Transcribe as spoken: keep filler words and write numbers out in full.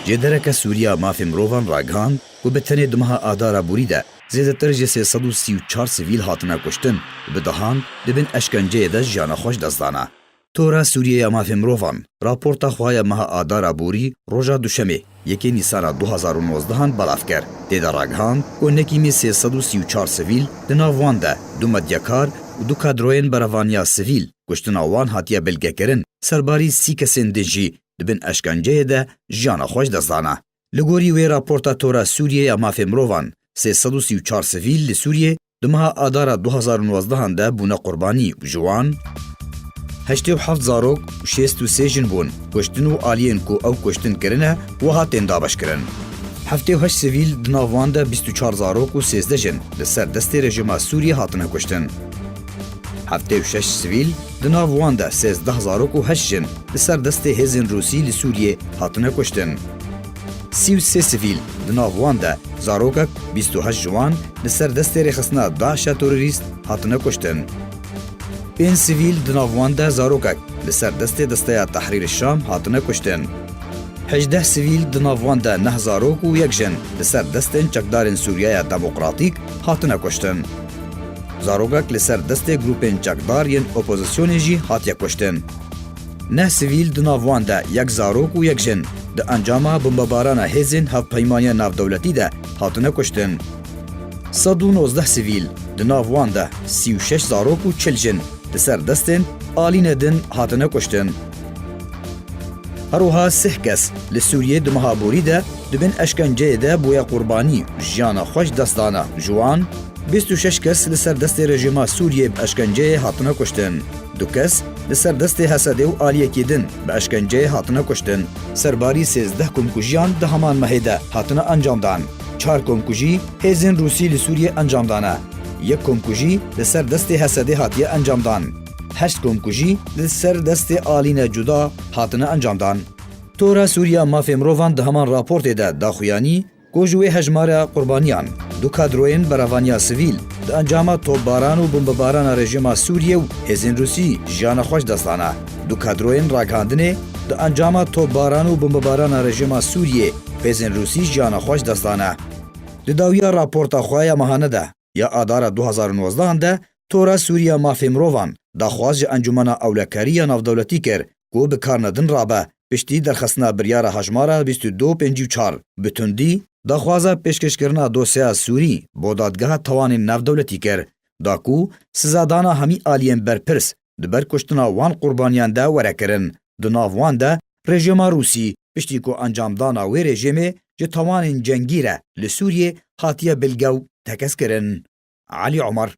Cêdereke Sûriya Mafê Mirovan ragihand ku bi tenê di meha Adara borî de zêdetir ji sê sed û sî û çar sivîl hatine kuştin û bi dehan di bin eşkenceyê de jiyana xwe ji dest dana. Tora Sûriye ya Mafê Mirovan raporta xwe ya meha Adara borî roja Duşemê, yekê Nîsana du hazar û nozdehan belav kir. Tê de ragihand ku nekîmî sê sed û sî û çar sivîl, di nav wan de du medyakar û du kadroyên berevaniya sivîl, kuştina wan hatiye bilgekirin, serbarî sî kesên din jî di bin eşkenceyê de jiyana xwe ji dest dana. Li gorî wê raporta Tora Sûriye ya Mafê Mirovan, sê sed û sî û çar sivîl li Sûriyê di meha Adara du hazar û nozdehan de bûne qurbanî û ji wan heştê û heft zarok û şêst û sê jin bûn. Kuştin û aliyên ku ew kuştin kirine wiha tên dabeşkirin. Heftê û heşt sivîl, di nav wan de bîst û çar zarok û sêzdeh jin, li ser destê rejîma Sûriyê hatine kuştin. Heftê û şeş sivîl, di nav wan de sêzdeh zarok û heşt jin, li ser destê hêzên Rûsî li Sûriyê hatine kuştin. Sî û sê sivîl, di nav wan de zarokek, bîst û heşt ji wan li ser destê rêxistina DAIŞa terorîst hatine kuştin. Pênc sivîl, di nav wan de zarokek, li ser destê Desteya Tehrîrê Şam hatine kuştin. Hejdeh sivîl, di nav wan de neh zarok û yek jin, li ser destên çekdarên Sûriyaya Demokratîk hatine kuştin. Zarokek li ser destê grûpên çekdar yên opozisyonê jî hatiye kuştin. Neh sivîl, di nav wan de yek zarok û yek jin, di encama bombebarana hêzên Hevpeymaniya Navdewletî de hatine kuştin. Sed û nozdeh sivîl, di nav wan de sî û şeş zarok û çil jin, li ser destên alîne din hatine kuştin. Her wiha sih kes li Sûriyê di meha borî de di bin eşkenceyê de bûye qurbanî û jiyana xwe ji dest dane. Ji wan bîst û şeş kes li ser destê rejîma Sûriyê bi eşkenceyê hatine kuştin. Du kes li ser destê H S D û aliyekî din bi eşkenceyê hatine kuştin. Serbarî sêzdeh komkujiyan di heman mehê de hatine encamdan. Çar komkujî hêzên Rûsî li Sûriyê encam dane. Yek komkujî li ser destê H S D hatiye encamdan. Heşt komkujî li ser destê alîne cuda hatine encamdan. Tora Sûriya Mafê Mirovan di heman raportê de daxuyanî ku ji wê hejmara qurbaniyan, du kadroyên berevaniya sivîl di encama topbaran û bombebarana rejîma Sûriyê û hêzên Rûsî jiyana xwe ji dest dana. Du kadroyên ragihandinê di encama topbaran û bombebarana rejîma Sûriyê û hêzên Rûsî jiyana xwe ji dest dana. Di dawiya raporta xwe ya mehane de ya Adara du hazar û nozdehan de Tora Sûriya Mafê Mirovan daxwaz ji Encûmena Ewlekarî ya Navdewletî kir ku bi kar nedin rabe, piştî derxistina biryara hejmara bîst û du pêncî û çar, bi tundî daxwaza pêşkêşkirina dosyeya Sûrî bo Dadgeha Tewanên Navdewletî kir, da ku sizadana hemî aliyên berpirs di ber kuştina wan qurbaniyan de were kirin, di nav wan de rejîma Rûsî, piştî ku encamdana wê rejîmê ji tewanên cengî re li Sûriyê hatiye bilge û tekez kirin. Elî Omer,